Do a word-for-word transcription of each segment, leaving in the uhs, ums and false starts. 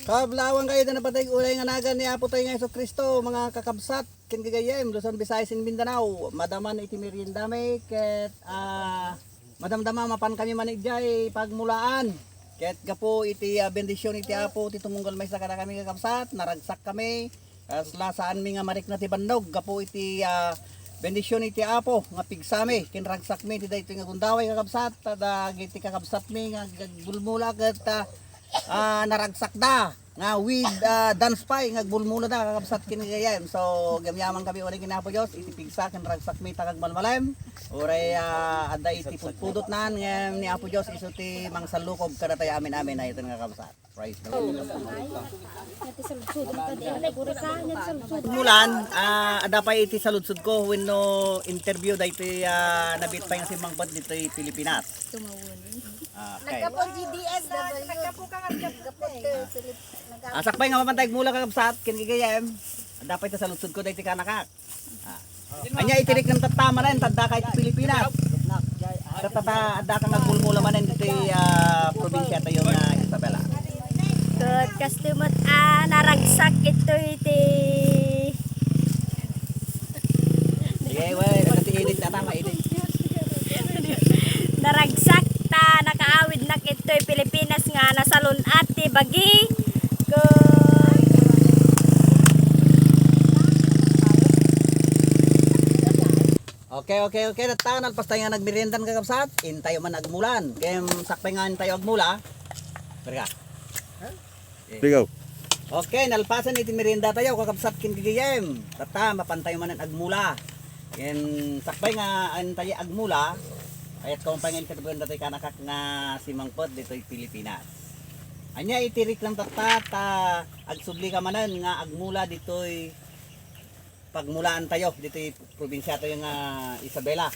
Kablawankayo ti napateg unay nga nagan ni Apotayo nga Jesu-Cristo, mga kakabsat, ken gagayyem, Luzon, Visayas, ken Mindanao. Madama iti meriendami, ket, ah, madamdama, mapankami man idiay pagmulaan. Ket gapu iti, ah, bendision iti Apo, ti tumunggal maysa kadakami, kakabsat, naragsakmi. Kasla saanmi nga marikna ti bannog gapu iti, ah, bendision iti Apo nga pigsami ken ragsakmi iti daytoy nga gundaway, kakabsat, ta dagiti kakabsatmi nga ag-, agbulmula ket, ah, ah, naragsakda nga with, ah, dance pay nga agbulmulada, kakabsat, ken gagayyem. So, agyamyaman kami uray ken Apo Dios iti pigsa ken ragsakmi ta agmalmalem. Uray, ah, adda iti pudpudotnan ngem ni Apo Dios isu ti mangsallukob kadatayo amin-amin. Ayton nga, kakabsat. Praise the Lord. Mulan, ah, adda pay iti saludsodko wenno interview daytoy, ah, nabiit pay nga simmangpet ditoy Pilipinas. Ah, okay. Naggapu G D S, naggapu ka nga. Ah, sakbay nga mapantay agmula, kakabsat, ken gagayyem. Adda pay iti saludsodko daytoy kanakak. Ah. Ania iti riknam tatta manen, ta addaka iti Pilipinas. Tatta ta addaka nga agbulmula manen ditoy, ah, probinsiatayo nga Isabela. Ket kastoy met a naragsak itoy ti Sige, we, nagkatiinit na tama, init. Naragsak ta nakaawidnak itoy Pilipinas nga nasalun-at ti bagi. Ket Okay, okay, okay. Tatta, nalpas tayo nga nagmeriendan, kakabsat. Intayo man agmulan. Ken sakbay nga intayo agmula. Perga. Ligaw. Okay, nalpasan iti meriendatayo, kakabsat, ken gagayyem. Tatta, mapantayo manen agmula. Ken sakbay nga intayo agmula, kayatko pay nga interviewen datoy kanakak nga simmangpet ditoy Pilipinas. Ania iti riknam tatta, ta agsublika manen nga agmula ditoy pagmulaantayo ditoy probinsiatayo nga Isabela.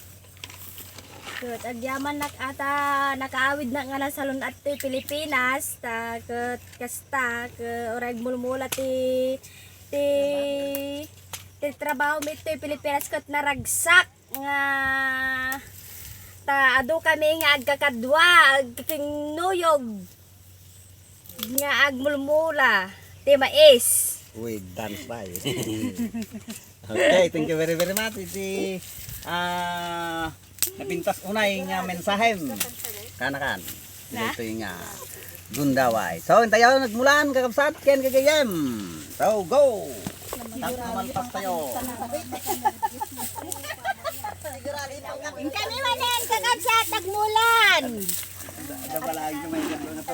Ket agyamannak a ta nakaawidnak nga nasalun-at toy Pilipinas, ta ket kasta, ket uray agmulmula ti, ti, ti trabahomi toy Pilipinas ket naragsak nga ta adu kami nga agkakadua, agkikinnuyog. Nga agmulmula ti mais. With dance pay. Okay, thank you very, very much. Iti, ah, napintas unay nga mensahem. Kanakan. Na? Itoy nga gundaway. So, intayo nagmulan, kakabsat, ken gagayyem. So, go! Tapos malpas tayo. Inkami manen, kakabsat, agmulan. Ada pala ang may ganda na to.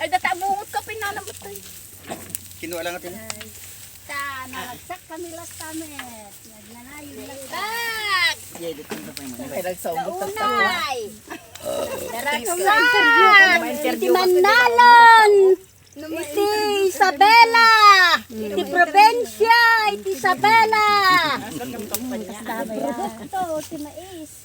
Ay, data bungot ka pinanamot tayo. Kinuha lang natin. Ta, naragsak kami last time eh. Nagnanayon lang. Bag! Yeah, dito na tayo man. Ay, nagsaumot ka pa. Unay! Naragsak! Iti Manalon! Iti Isabela! Iti probinsya! Iti Isabela! Produkto, ti mais.